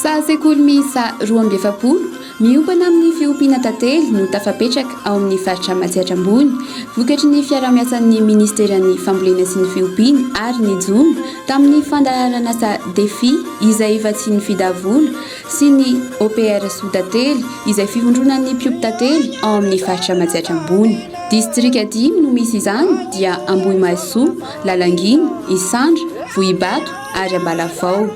Saha sekoly miisa 42 miompana amin'ny fiompiana tantely no tafapetraka ao amin'ny faritra Matsiatra Ambony, vokatry ny fiaraha-miasan'ny Ministeran'ny Fambolena sy ny Fiompiana ary ny Jono tamin'ny fandaharanasa Defi izay vatsian'ny Fidavola sy ny OPR Soa Tantely izay fivondronan'ny mpiompy tantely ao amin'ny faritra Matsiatra Ambony. Distrika dimy no misy izany dia Ambohimahasoa, Lalangina, Isandra, Vohibato ary Ambalavao.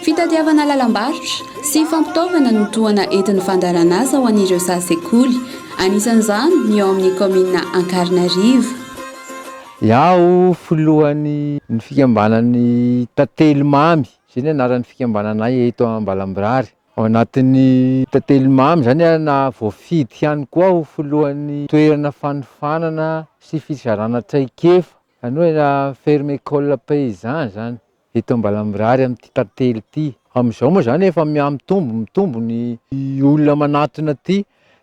Fitadiavana lalam-barotra sy fampitaovana no tohana entin'ny fandaharanasa ho an'ireo saha sekoly. Anisan'izany ny ao amin'ny kaominina Ankarinarivo. Iaho filohan'ny fikambanan'ny Tantely Mamy, izay ny anaran'ny fikambananay eto Ambalambirary. Ao anatin'ny Tantely Mamy izany aho na voafidy ihany koa ho filohan'ny toerana fanofanana sy fizarana traikefa, izany hoe ferme école paysan izany. Eto Ambalamorary amin'ity tantely ity. Amin'izao moa izany efa mihamitombo mitombo ny olona manatona aty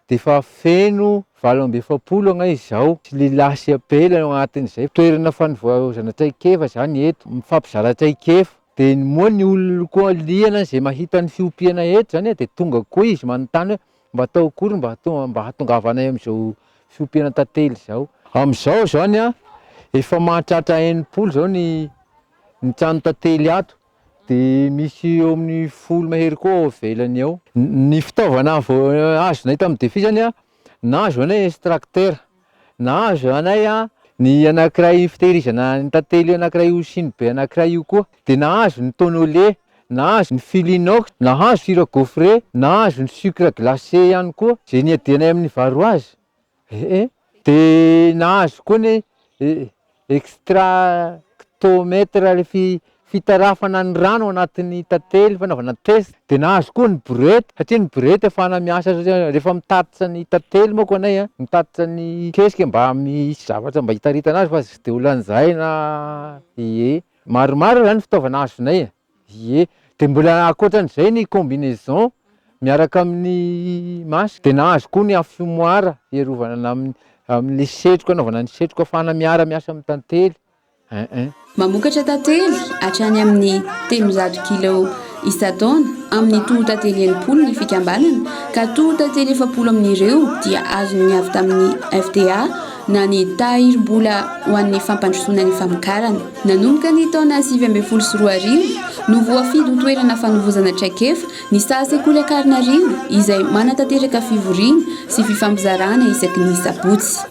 dia efa feno 48 anga izao sy lehilahy sy ampela ao anatin'izay. Toerana fanovaozana traikefa izany eto, mifampizara traikefa. Dia moa ny olona koa liana izay mahita ny fiompiana eto izany dia tonga koa izy manontany hoe mba atao akory mba mba hahatongavanay amin'izao fiompiana tantely izao. Amin'izao izany efa mahatratra 60 izao ny Ny trano tantely ato dia misy eo amin'ny 10 mahery koa ao ivelany ao. Ny fitaovana vao azonay tamin'ny défi zany an, nahazo anay extracteur, nahazo anay ny anankiray fitehirizana ny tantely anankiray io sinibe anankiray io koa, dia nahazo ny tonnelet, nahazo ny fil inox, nahazo sirop gaufré, nahazo ny sucre glacé ihany koa, izay niadianay amin'ny varroase. Ee, dia nahazo koa ny extractomètre le fitarafana ny rano ao anatin'ny tantely fanaovana test, dia nahazo koa ny brouette satria ny brouette ahafahana miasa satria rehefa mitatitra ny tantely manko anay an, mitatitra ny kesika mba misy zavatra mba hitaritana azy fa tsy dia ho lanjaina, ie, maromaro zany fitaovana azonay e. Ie, dia mbola ankoatran'izay ny combinaison miaraka amin'ny masque, dia nahazo koa ny affumoir hiarovana amin'ny amin'ilay setroka anaovana ny setroka ahafahana miara miasa amin'ny tantely ein ein. Mamokatra tantely hatrany amin'ny 300 kilao isan-taona amin'ny toho-tantely 60 ny fikambanana ka toho-tantely 40 amin'ireo dia azon'ny avy tamin'ny FDA na ny tahirim-bola ho an'ny fampandrosoana ny famokarana. Nanomboka ny taona 2019 no voafidy ho toerana fanovozana traikefa ny saha sekoly Ankarinarivo izay manatanteraka fivoriana sy fifampizarana isaky ny sabotsy.